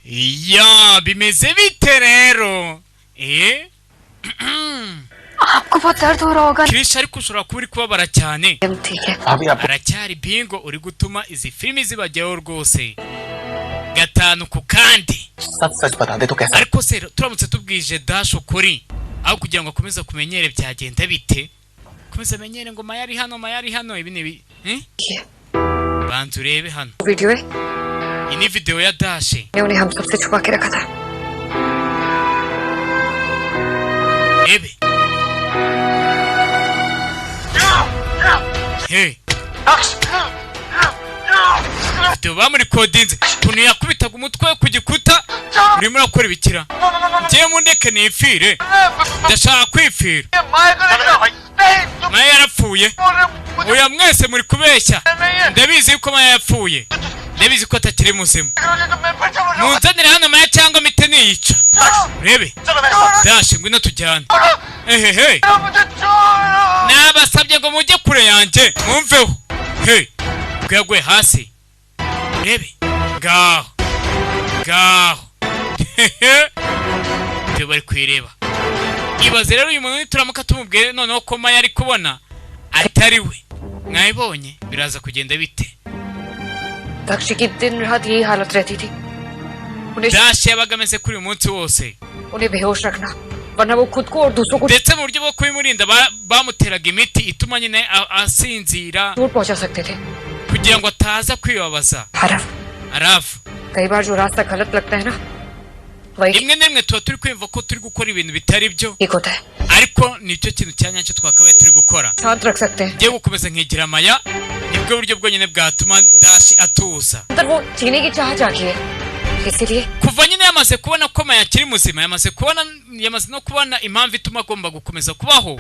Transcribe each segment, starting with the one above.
Ya bimeze bite rero? आपको बहुत दर्द हो रहा होगा। Kirisha ariko ushobora kuba uri kubabara cyane. ठीक है। Aracyari bingo uri gutuma izi filimi zibajyaho rwose gatanu ku kandi. सच सच बता दे तो कैसा? Ariko se turamutse tubwije Dash ukuri aho kugira ngo akomeze kumenyere byagenda bite? Komeza amenyere ngo Maya ari hano, Maya ari hano, ibi ni ibi. Banza urebe hano. Video है। Iyi ni video ya Dash. ने उन्हें हम सबसे छुपा के रखा था। Rebe. Hey. Video bamurikodinze ukuntu yakubitaga umutwe ku gikuta. Urimo urakora ibikira? Njyewe mundeke nipfire, ndashaka kwipfira. Maya yarapfuye. Oya mwese muri kubeshya, ndabizi yuko Maya yapfuye, ndabizi ko atakiri muzima. Munzanire hano Maya cyangwa mpite niyica. Urebe Dash, ngwino tujyane. Ehehe, nabasabye ngo mujye kure yanjye mumveho. Hey, ubwo yaguye hasi. Urebe ngaho ngaho. Hehe, ibyo bari kwireba. Ibaze rero uyu muntu nituramuka tumubwiye noneho ko Maya ari kubona atari we. Mwabibonye biraza kugenda bite? Daksh की दिन रात यही हालत रहती थी। उन्हें Dash yabaga ameze kuri uyu munsi wose. उन्हें बेहोश रखना वरना वो खुद को और दूसरों को Ndetse mu buryo bwo kubimurinda bamuteraga imiti ituma nyine asinzira चोट पहुंचा सकते थे। kugira ngo ataza kwibabaza. हरफ Arafu कई बार जो रास्ता गलत लगता है ना वही rimwe na rimwe tuba turi kwumva ko turi gukora ibintu bitari byo, ठीक होता है। ariko nicyo kintu cya nyacyo twakabaye turi gukora. शांत रख सकते हैं। Ngiye gukomeza nkigira Maya, nibwo buryo bwonyine bwatuma Dash atuza. अंदर वो जीने की चाह जागी है, इसीलिए Kuva nyine yamaze kubona ko Maya akiri muzima, yamaze kubona, yamaze no kubona impamvu ituma agomba gukomeza kubaho.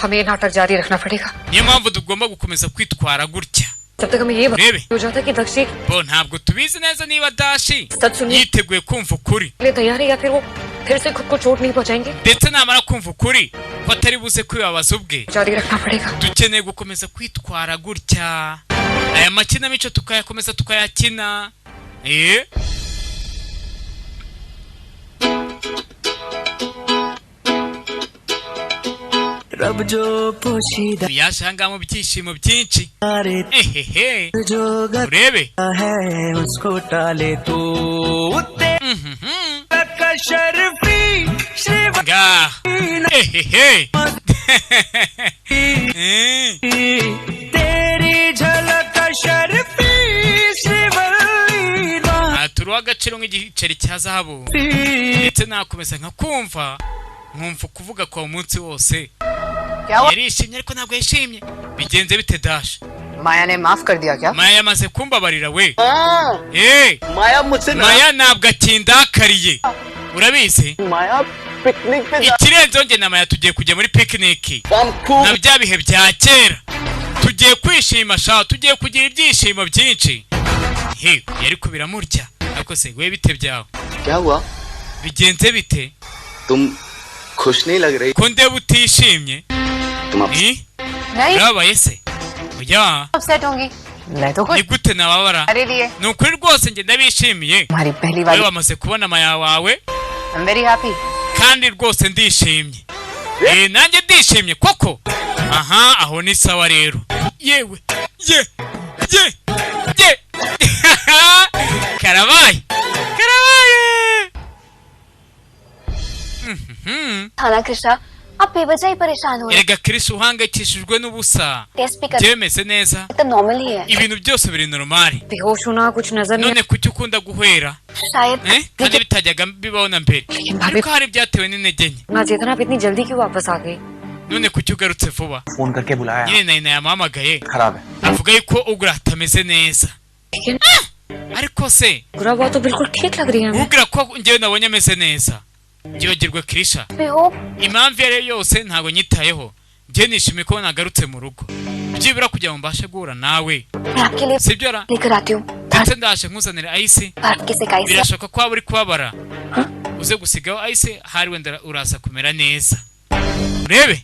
हमें ये नाटक जारी रखना पड़ेगा। Niyo mpamvu tugomba gukomeza kwitwara gutya. जब तक हमें ये Urebe हो जाता कि दक्षी bo ntabwo tubizi neza niba Dash सच सुनने yiteguye kumva ukuri, के लिए तैयार है या फिर वो फिर से खुद को चोट नहीं पहुंचाएंगे। ndetse namara kumva ukuri ko atari buze kwibabaza ubwe. जारी रखना पड़ेगा। Dukeneye gukomeza kwitwara gutya, aya makinamico tukayakomeza tukayakina. रब जो पोशीदा Yaje ahangaha mu byishimo byinshi. रे Ehehe, जो गता urebe. है उसको टाले तू Mhm. कशरफी श्री Ngaha. Ehehe. तेरी झलक शर्फी Srivalli Aha turuha agaciro nk'igiceri cya zahabu, ndetse nakomeza nkakumva nkumva kuvuga kwa umunsi wose. Yarishimye ariko ntabwo yishimye. Bigenze bite Dash? माया ने माफ कर दिया क्या? Maya yamaze kumbabarira we. माया मुझसे Maya ntabwo akindakariye, urabizi. माया picnic पे Ikirenzeho njye na Maya tugiye kujya muri picnic खूब na bya bihe bya kera, tugiye kwishima sha, tugiye kugira ibyishimo byinshi. He, yari kubiramurya. Ariko se we bite byawe? क्या हुआ? Bigenze bite? तुम खुश नहीं लग रही। Ko ndeba utishimye? तुम अब नहीं Urabaye se? Oya, upset होंगी। मैं तो खुश। ni gute nababara? अरे लिए Ni ukuri rwose njye ndabishimiye. तुम्हारी पहली Wowe वाली। wamaze kubona Maya wawe I am very happy. kandi rwose ndishimye. Nanjye ndishimye koko. Aha, aho ni sawa rero. Yewe, ye, ye, ye. Karabaye, karabaye. थाना कृष्णा आप बेवजह ही परेशान हो रहे Erega Chris uhangayikishijwe n'ubusa. हैं। टेस्ट भी कर Byemeze neza, एकदम नॉर्मल ही है। ibintu byose biri normal. बेहोश होना कुछ नजर नहीं None kuki ukunda guhwera? शायद Kandi bitajyaga bibaho na mbere. लेकिन भाभी Ariko hari byatewe n'intege nke. ना चेतना आप इतनी जल्दी क्यों वापस आ गई? None kuki ugarutse vuba? Phone करके बुलाया। Nyine nari nayamuhamagaye खराब है। avuga yuko Ugra atameze neza. लेकिन Ariko se बुरा हुआ तो बिल्कुल ठीक लग रही है हमें। Ugra ko njyewe nabonye ameze neza. Byibagirwe Krisha. बेहोश Impamvu iyo ari yo yose ntabwo nyitayeho. Njye nishimiye ko nagarutse mu rugo, byibura kugira ngo mbashe guhura nawe. मैं आपके लिए Sibyo ra? लेकर आती हूँ। Ndetse ndaje nkuzanira ice. बर्फ की सिकाई से Birashoboka ko waba uri kubabara, uze gusigaho ice, hari wenda uraza kumera neza. Urebe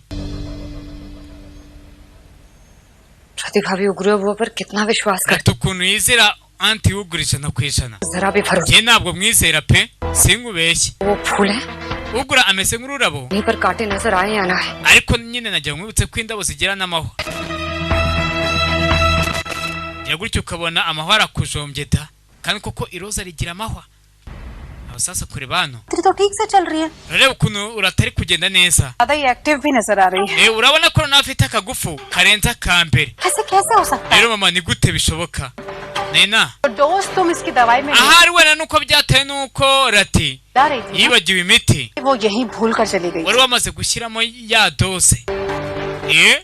श्रुति भाभी उग्र हुआ पर कितना विश्वास कर ati ukuntu yizera Aunty ugura 100%. जरा भी भरोसा Njye ntabwo mwizera pe, sinkubeshye. वो फूल है Ugura ameze nk'ururabo, नहीं पर कांटे नजर आए या ना आए। Ariko nyine nagira ngo nkwibutse ko indabo zigira n'amahwa. Gira gutyo ukabona amahwa arakujombye da, kandi koko iroza rigira amahwa. Aho sasa kure bano तेरी तो ठीक से चल रही है। Urareba ukuntu uratari kugenda neza. ज्यादा ही एक्टिव भी नजर आ रही है। Eh, urabona ko nawe afite akagufu karenze akambere. ऐसे कैसे हो सकता है? Rero mama, ni gute bishoboka, Nena? तो डोज तुम इसकी दवाई में Ahari wenda nuko byatewe nuko Rati मिला रही थी yibagiwe imiti ना, वो यहीं भूल कर चली गई। Wari wamaze gushyiramo ya dose. Eh,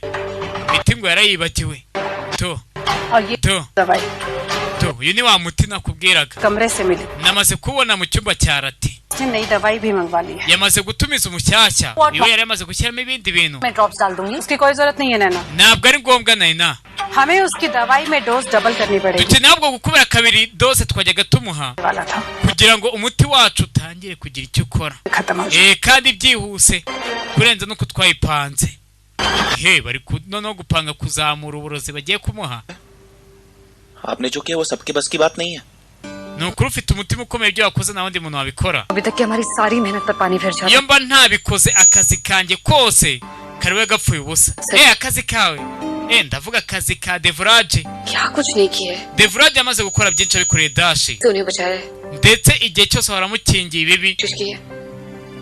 imiti ngo yarayibagiwe to. और ये To दवाई to, uyu ni wa muti nakubwiraga. कमरे से मिली। Namaze kuwubona mu cyumba cya Rati. उसने नई दवाई भी मंगवा ली है। Yamaze gutumiza umushyashya, iwe yari yamaze gushyiramo ibindi bintu. मैं ड्रॉप्स डाल दूंगी, उसकी कोई जरूरत नहीं है नैना। Ntabwo ari ngombwa, Nayina. हमें उसकी दवाई में dose double करनी पड़ेगी। Dukeneye ahubwo gukubira kabiri dose twajyaga tumuha वाला था kugira ngo umuti wacu utangire kugira icyo ukora खत्म हो जाए। Eh, kandi byihuse kurenza nuko twayipanze. He, bari noneho gupanga kuzamura uburozi bagiye kumuha. आपने जो किया वो सबके बस की बात नहीं है। Ni ukuri ufite umutima ukomeye, ibyo wakoze nta wundi muntu wabikora. अभी तक की हमारी सारी मेहनत पर पानी फिर जाता। Iyo mba ntabikoze akazi kanjye kose kariwe gapfuye ubusa. Eh, akazi kawe? Eh, ndavuga akazi ka Devuraje. क्या कुछ नहीं किया है। Devuraje yamaze gukora byinshi abikoreye Dashi, तो उन्हें बचाया है। ndetse igihe cyose waramukingiye ibibi. कोशिश की है।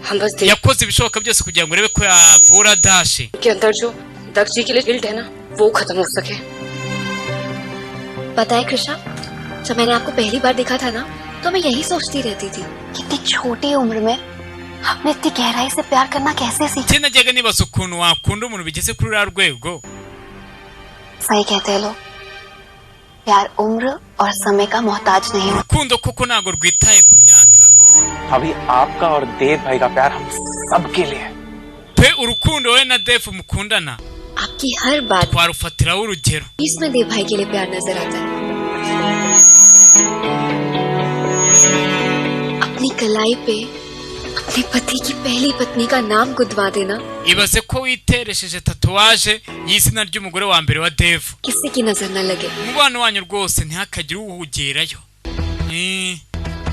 हम बस देव Yakoze ibishoboka byose kugira ngo urebe ko yavura Dashi. के अंदर जो दक्ष जी के लिए गिल्ट है ना, वो खत्म हो सके। पता है कृष्णा, जब मैंने आपको पहली बार देखा था ना, तो मैं यही सोचती रहती थी, इतनी छोटी उम्र में आपने इतनी गहराई से प्यार करना कैसे सीखा? Njye najyaga nibaza ukuntu wakunda umuntu bigeze kuri uriya rwego. सही कहते हैं लोग, प्यार उम्र और समय का मोहताज नहीं होता। Urukundo koko ntabwo rwitaye ku myaka. अभी आपका और देव भाई का प्यार हम सबके लिए है। Pe, urukundo wowe na Defu mukundana आपकी हर बात twarufatiraho urugero. इसमें देव भाई के लिए प्यार नजर आता है। अपनी कलाई पे अपने पति की पहली पत्नी का नाम गुदवा देना, Ibaze ko witeresheje tatouage y'izina ry'umugore wa mbere wa Devu. किसी की नजर न लगे। Umubano wanyu rwose ntihakagire uwugerayo. Eh,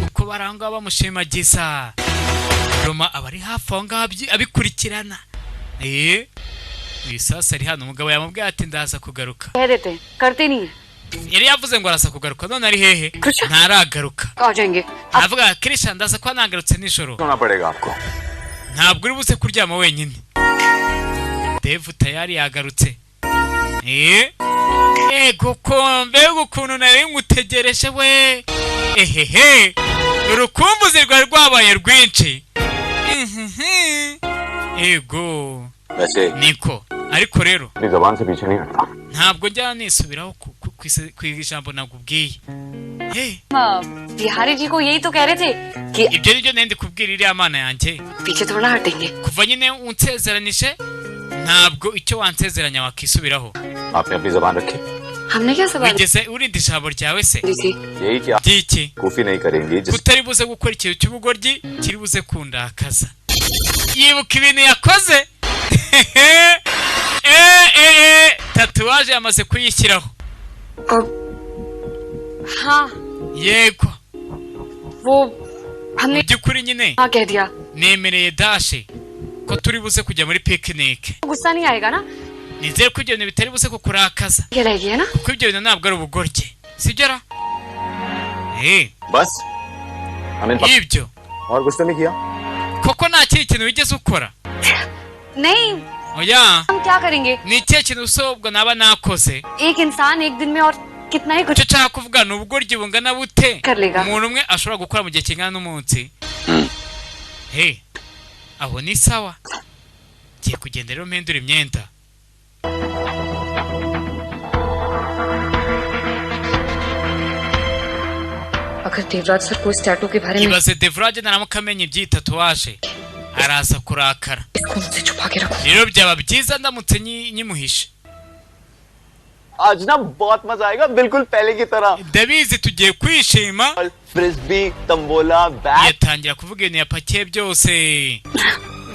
uko barangwa bamushimagiza, Roma aba ari hafi aho ngaho abikurikirana. Eh, uyu sasa ari hano, umugabo yamubwiye ati ndaza kugaruka. कह देते हैं, करते नहीं है। Yari yavuze ngo araza kugaruka, none ari hehe? Krisha. Ntaragaruka. आ जाएंगे अब। Avuga Kirisha, ndaza kuba nagarutse nijoro. होना पड़ेगा आपको। Ntabwo uri buze kuryama wenyine. Devu tayari yagarutse. Eh, ego ko mbega ukuntu nari nkutegereje we! Ehehe, urukumbuzi rwari rwabaye rwinshi. Ehehe. Ego वैसे niko, ariko rero अपनी जबान से पीछे नहीं हटता। Ntabwo njya nisubiraho ku ijambo nakubwiye. Hey, Bihari ji को यही तो कह रहे थे कि ibyo nibyo nari ndi kubwira iriya mana yanjye. पीछे थोड़ा ना हटेंगे। Kuva nyine unsezeranije, ntabwo icyo wansezeranya wakisubiraho. आपने अपनी जबान रखी? हमने क्या सवाल Wigeze urinda ijambo ryawe se? दी थी? यही कि आप By'iki? कूफी नहीं करेंगी जिस Kutari buze gukora ikintu cy'ubugoryi kiri buze kundakaza. Yibuka ibintu yakoze. Eh, eh, eh, tatouage yamaze kuyishyiraho. अब हाँ। Yego. वो हमने Mu by'ukuri nyine हाँ कह दिया। nemereye Dashe ko turi buze kujya muri picnic. गुस्सा नहीं आएगा ना? Nizere ko ibyo bintu bitari buze kukurakaza, कहलाएगी है ना? kuko ibyo bintu ntabwo ari ubugoryi, sibyo ra? Eh, बस हमें ibyo और कुछ तो नहीं किया। Koko nta kindi kintu wigeze ukora? नहीं। Oya. हम क्या करेंगे? Ni ikihe kintu usobwa naba nakoze? एक इंसान एक दिन में और कितना ही कुछ Icyo nshaka kuvuga ni ubugoryi bungana bute कर लेगा? Umuntu umwe ashobora gukora mu gihe kingana n'umunsi. He, aho ni sawa, ngiye kugenda rero mpindura imyenda. अगर देवराज सर को इस टैटू के बारे में Ibaze Devrage naramuka amenya iby'iyi tatouage, araza kurakara. इसको मुझसे छुपा के रखो। Rero byaba byiza ndamutse nyimuhishe. आज ना बहुत मजा आएगा, बिल्कुल पहले की तरह। Ndabizi tugiye kwishima. Frisbee, tambola, bat. Yatangira kuvuga ibintu yapakiye byose.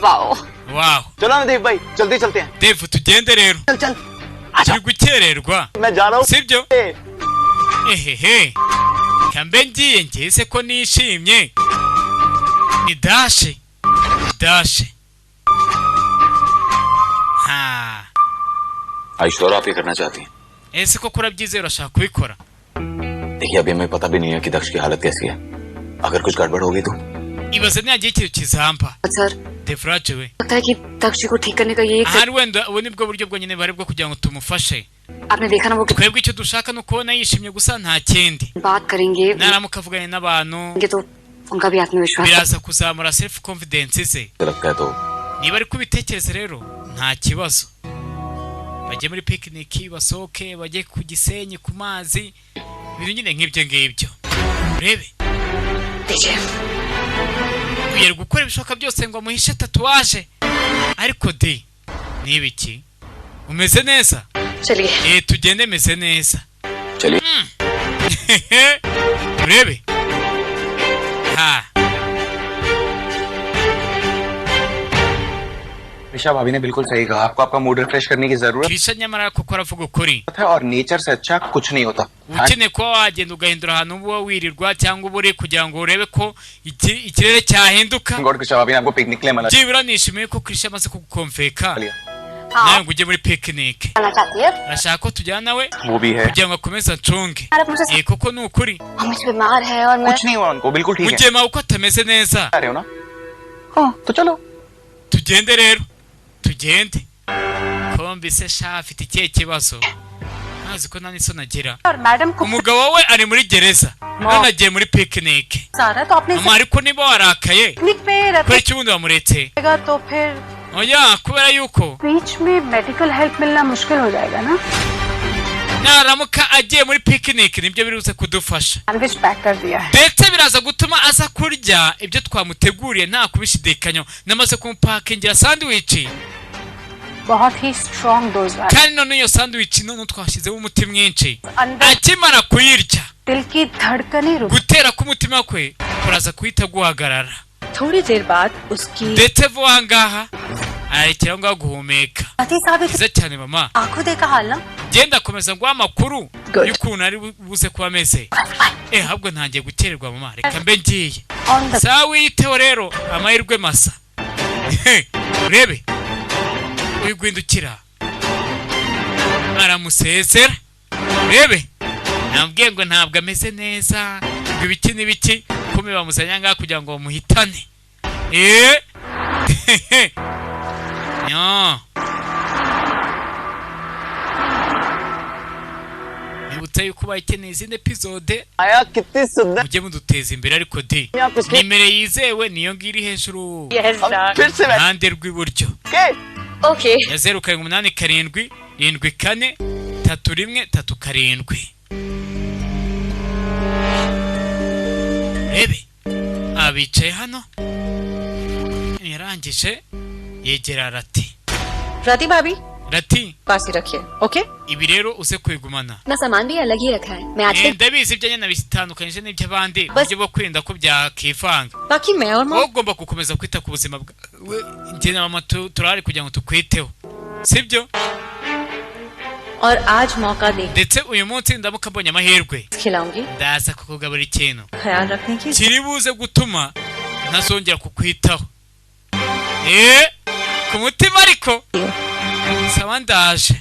Wow. Waho. चलो ना देव भाई, जल्दी चलते हैं। Devu, tugende rero. चल चल। Turi gukererwa. मैं जा रहा हूँ। Sibyo? Ehehe, Kambe ngiye ngeze ko nishimye. Ni dashe. Dashe. Ha. Aishwarya आप ये करना चाहती हैं? Ese koko urabyizeye urashaka kubikora? देखिए अभी हमें पता भी नहीं है कि दक्ष की हालत कैसी है. अगर कुछ गड़बड़ हो गई तो Ibaze ntiyagira ikintu kizamba. Sir Devraj we. लगता है कि दक्ष को ठीक करने का ये एक Ahari wenda ubu nibwo buryo bwonyine bari bwo kugira ngo tumufashe. आपने देखा ना वो Twebwe icyo dushaka ni ukubona yishimye gusa nta kindi. बात करेंगे Naramuka avuganye n'abantu तो उनका भी आत्मविश्वास biraza kuzamura self confidence ze. लगता है तो Niba ari kubitekereza rero nta kibazo. Bajye muri picnic basohoke bajye ku Gisenyi ku mazi ibintu nyine nk'ibyo ngibyo. Urebe yari gukora ibishoboka byose ngo amuhishe tatuwaje ariko de niba iki umeze neza tugende meze neza. Urebe ha Krisha भाभी ने बिल्कुल सही कहा आपको आपका mood refresh करने की जरूरत Krisha nyamara kuko aravuga ukuri है और नेचर से अच्छा कुछ नहीं होता. Ukeneye kuba wagenda ugahindura ahantu uba wirirwa cyangwa uba uri kugira ngo urebe ko ikirere cyahinduka. God Krisha भाभी ने आपको पिकनिक के लिए मना Byibura nishimiye ko Krisha amaze kugukomveka nawe ngo ujye muri picnic. Arashaka ko tujyana nawe वो भी है kugira ngo akomeze acunge. Kuko ni ukuri बीमार है और मैं कुछ नहीं हुआ उनको बिल्कुल ठीक है. Mugema uko atameze neza. आ रहे हो ना? हाँ तो चलो tugende rero tugende. Kombi se sha afite ikihe kibazo? Ntazi ko nta n'isoni agira. Umugabo we ari muri gereza none agiye muri picnic. Mama ariko niba warakaye kubera iki ubundi wamuretse? तो फिर Oya kubera yuko बीच में medical help मिलना मुश्किल हो जाएगा ना. naramuka agiye muri picnic nibyo biri buze kudufasha. Sandwich pack कर दिया है. Ndetse biraza gutuma aza kurya ibyo twamuteguriye nta kubishidikanyaho. Namaze kumupakingira sandwich. बहुत ही strong dose वाला. Kandi none iyo sandwich none twashyizemo umuti mwinshi. Akimara kuyirya दिल की धड़कन ही रुक gutera k'umutima kwe kuraza guhita guhagarara. थोड़ी देर बाद उसकी Ndetse vuba ngaha ararekera aho ngaho guhumeka. Byiza cyane mama. आंखों देखा हाल ना. Genda komeza nguha amakuru y'ukuntu ari buze kuba ameze. Ahubwo ntangiye gukererwa mama reka mbe ngiye. Sawa wiyiteho rero amahirwe masa. Urebe uyiguhindukira aramusezera. Urebe nambwiye ngo ntabwo ameze neza ngo ibiki n'ibiki kumi bamuzanye ngaha kugira ngo bamuhitane. Nyo nibutse yuko bayikeneye izindi episode mujye muduteza imbere ariko de nimero yizewe niyo ngiri hejuru ruhande rw'iburyo ya 0 7 8 7 7 4 3 1 3 7. Rebe abicaye hano yarangije yegera Rati. Rati भाभी Rati पास ही रखिए. Okay ibi rero uze kwigumana. अपना सामान भी अलग ही रखा है मैं आज Ndabizi ibyo nyine bitandukanyije n'iby'abandi buryo bwo kwirinda ko byakivanga. बाकी मैं और Wowe ugomba gukomeza kwita ku buzima bwawe njye na mama turahari kugira ngo tukwiteho sibyo? और आज मौका दे Ndetse uyu munsi ndamuka mbonye amahirwe खिलाऊंगी ndaza kukugaburira ikintu ख्याल रखने की kiri buze gutuma ntazongera kukwitaho. Ku mutima ariko sawa ndaje.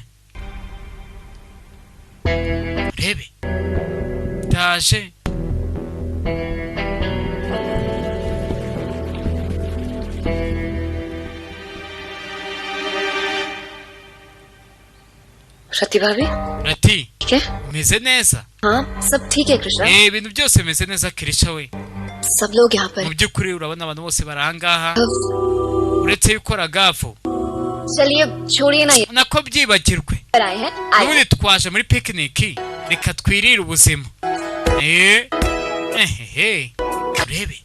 Urebe ndaje. Rati भाभी Rati ठीक है. umeze neza? हाँ सब ठीक है Krishna. Ibintu byose bimeze neza Krisha we. सब लोग यहाँ पर Mu by'ukuri urabona abantu bose bari ahangaha uretse yuko Ragavu चलिए छोड़िए ना ये nako byibagirwe. आए हैं आए Ubundi twaje muri picnic reka twirire ubuzima. Ehehe urebe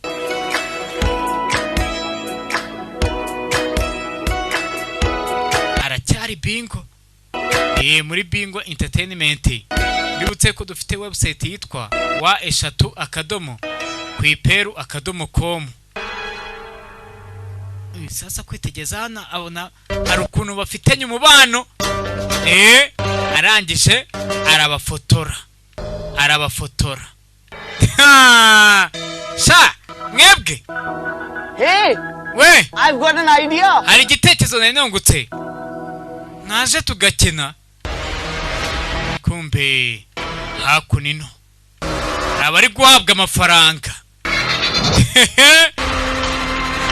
aracyari bingo. Muri Bingo Entertainment bibutse ko dufite website yitwa wa3.kuiperu.com. Sasa kwitegeza hano abona hari ukuntu bafitanye umubano. Arangije arabafotora. Ha! Sha mwebwe. Hey, we I've got an idea. Hari igitekerezo nari nungutse, naje tugakina. Kumbe hakuno ino hari abari guhabwa amafaranga.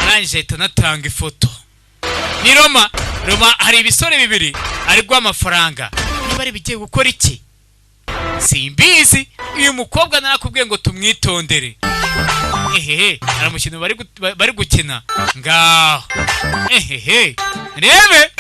Arangije ahita anatanga ifoto. Ni Roma. Roma hari ibisore bibiri ari guha amafaranga, niba ari bigiye gukora iki simbizi. Uyu mukobwa narakubwiye ngo tumwitondere. Ehehe, hari umukino bari gukina ngaho. Ehehe, rebe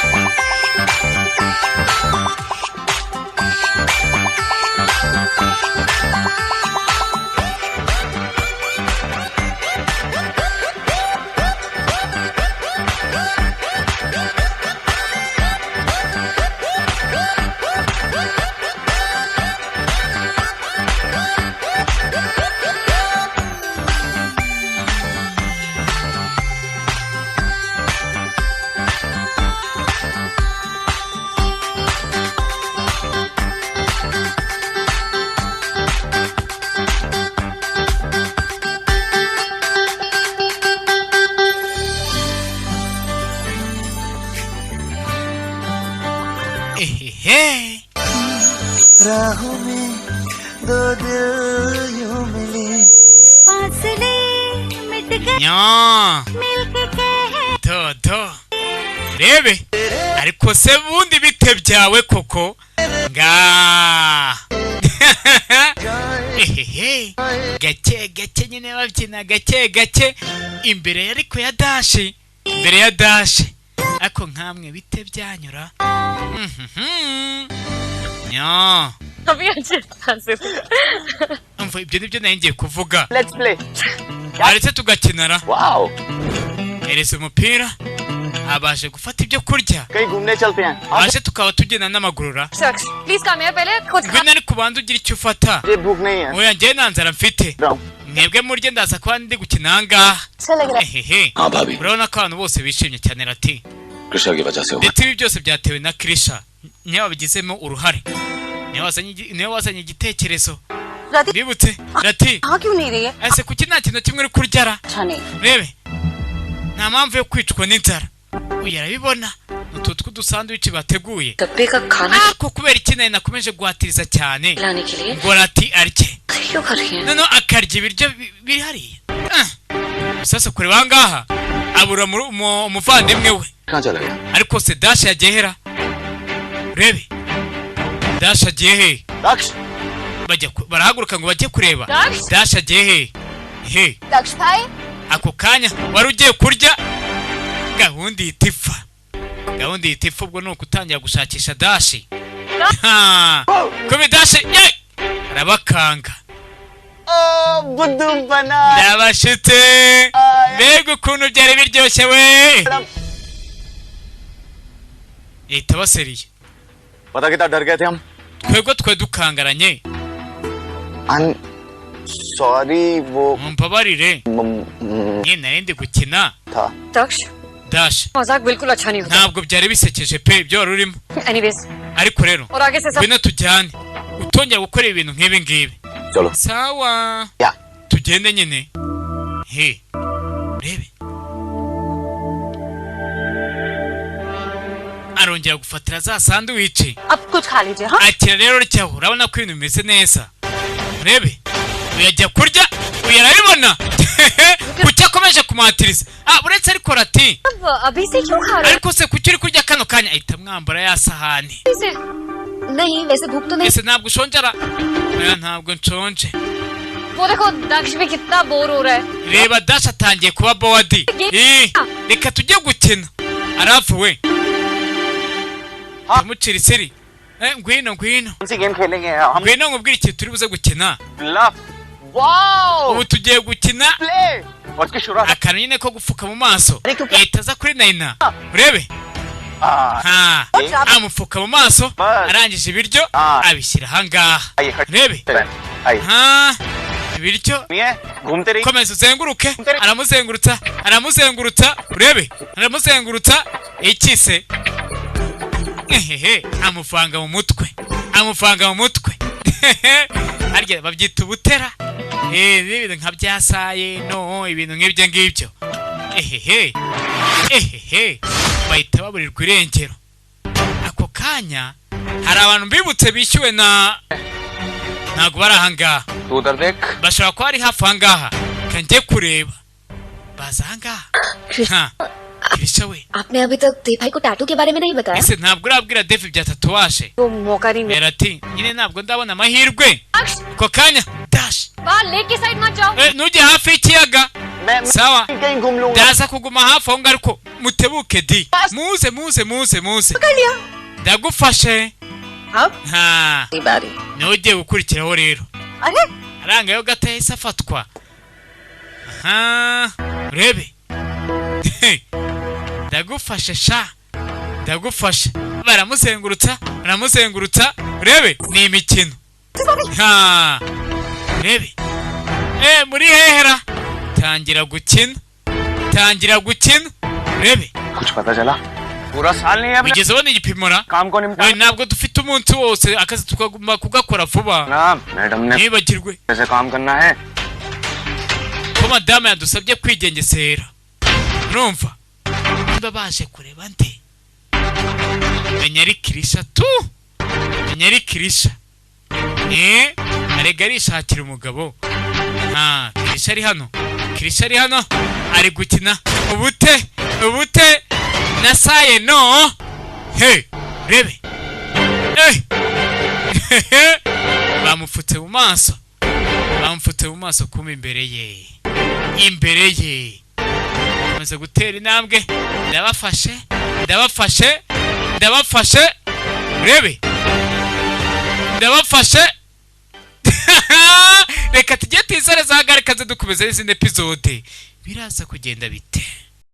ehehe. राहों में दो दिल यूं मिले फासले मिट गए Nya मिलके कह do do, rebe ariko se bundi bite byawe koko nga. Ehehe, gake gake nyine babyina gake gake imbere ariko ya Dashi, imbere ya Dashi. Ariko nkamwe bite byanyura. Mhm. Nya अभी अच्छे से umva ibyo nibyo nari ngiye kuvuga. Let's play. Aretse tugakinara. Wow. Hereza umupira abashe gufata ibyo kurya, कहीं घूमने चलते हैं. abashe tukaba tugenda n'amagurura. Daksh please come here पहले खुद खा Ngwino ariko ubanze ugire icyo ufata. मुझे भूख नहीं है. Oya njyewe nta nzara mfite, mwebwe murye ndaza kuba ndi gukina ahangaha. अच्छा लग रहा है। Ehehe, हाँ भाभी, urabona ko abantu bose bishimye cyane rati. Krishna की वजह से हुआ। Ndetse ibi byose byatewe na Krisha, niwe wabigizemo uruhare, niwe wazanye igitekerezo. Rati Bibutse rati, हाँ क्यों नहीं रही है? ese kuki nta kintu na kimwe uri kurya ra? अच्छा नहीं। Rebe nta mpamvu yo kwicwa n'inzara. Uyu arabibona utu tw'udusanduwici bateguye. डब्बे का खाना Ariko kubera iki nari nakomeje guhatiriza cyane खिलाने के लिए ngo rati arye, क्यों कर रही है? noneho akarya ibiryo biri hariya. Ah. Sasa kureba ahangaha abura umuvandimwe we. कहाँ चला गया? Ariko se Dashi yagiye hera? Rebe Dashi agiye he? Daksh Bajya barahaguruka ngo bajye kureba Dash? Dashi agiye he? He Daksh भाई ako kanya wari ugiye kurya, gahunda ihita ipfa. Gahunda ihita ipfa, ubwo ni ukutangira gushakisha Dashi. Ha! Kubi Dashi ye! Arabakanga. बुद्धू बना. Ndabashitse, mbega ukuntu byari biryoshye we. Yahita baseriye. पता कितना डर गए थे हम। Twebwe twe dukangaranye. I sorry वो Mumbabarire nyine nari ndi gukina. था. Daksh Dashi मजाक बिल्कुल अच्छा नहीं होता। ntabwo byari bisekeje pe ibyo wari urimo. Anyways Ariko rero और आगे से सब ngwino tujyane, utongera gukora ibintu nk'ibi ngibi. चलो। Sawa Ya. tugende nyine. He rebe arongera gufatira za sanduwici. अब कुछ खा लीजिए हाँ। Akira rero ryaho, urabona ko ibintu bimeze neza. Rebe uyajya kurya, uyu arabibona kuki akomeje kumuhatiriza. Ah, uretse ariko rati, अब अभी से क्यों खा रहे ariko se kuki uri kurya kano kanya? Ahita amwambura ya sahani. हो इसे? नहीं वैसे भूख तो नहीं। Ese ntabwo ushonjera? Oya ntabwo nshonje. वो देखो दक्ष भी कितना बोर हो रहा है। Reba Dashi atangiye kuba bored. Ih, reka tujye gukina. Aravuwe amucira iseri. Ngwino ngwino कौन सी गेम खेलेंगे हम? Ngwino nkubwire ikintu turi buze gukina. Bluff. Wow Ubu tugiye gukina play. और उसकी शुरुआत akantu nyine ko gupfuka mu maso. Ahita aza kuri Naina, urebe हाँ, ha, amupfuka mu maso, arangije ibiryo abishyira ahangaha. आइए हट Urebe आइए ha, ibiryo नहीं है घूमते रहिए। Komeza uzenguruke. Aramuzengurutsa, aramuzengurutsa, urebe aramuzengurutsa ikise. Ehehe, amuvanga mu mutwe, amuvanga mu mutwe. Harya babyita ubutera. N'ibintu nka byasaye no ibintu nk'ibyo ngibyo. Ehehe ehehe, bahita baburirwa irengero ako kanya. Hari abantu bibutse bishyuwe na ntabwo bari ahangaha, bashobora kuba ari hafi ahangaha, kanjye kureba baza ahangaha. Ha, Kirisha we. आपने अभी तक देव भाई को टैटू के बारे में नहीं बताया? Ese ntabwo urabwira Dev ibya tatouage? वो मौका नहीं मिला। Mera ati nyine ntabwo ndabona amahirwe ako kanya dash. वहाँ लेक की साइड मत जाओ। Ntujye hafi y'ikiyaga. मैं Sawa, कहीं घूम लूंगा। Ndaza kuguma hafi aho ngaho, ariko mutebuke di, muze muze muze muze, ndagufashe. अब Ha, बारी। niwe ugiye gukurikiraho rero. अरे arangayo gato yahise afatwa. Aha, urebe, ndagufashe sha, ndagufashe. Baramuzengurutsa, baramuzengurutsa, urebe ni imikino. Ha, urebe, muri hehera, tangira gukina, tangira gukina, urebe. कुछ पता चला? पूरा साल नहीं है अपने Wigeze ubona igipimo ra? काम को निपटा We, ntabwo dufite umunsi wose, akazi tukagomba kugakora vuba. ना मैडम ने Ntibagirwe कैसे काम करना है। Ko madamu yadusabye kwigengesera. Urumva niba baje kureba nde? Menya ari Kirisha tu, menya ari Kirisha. Arega arishakira umugabo. Ah, Kirisha ari hano, Kirisha ari hano, ari gukina ubute ubute na saye no he rebe. Bamupfutse mu maso, bamupfutse mu maso, kuma imbere ye, imbere ye amaze gutera intambwe. Ndabafashe, ndabafashe, ndabafashe, urebe, ndabafashe. Reka tujye tuyisare zahagarika dukomeza n'izindi episode, biraza kugenda bite?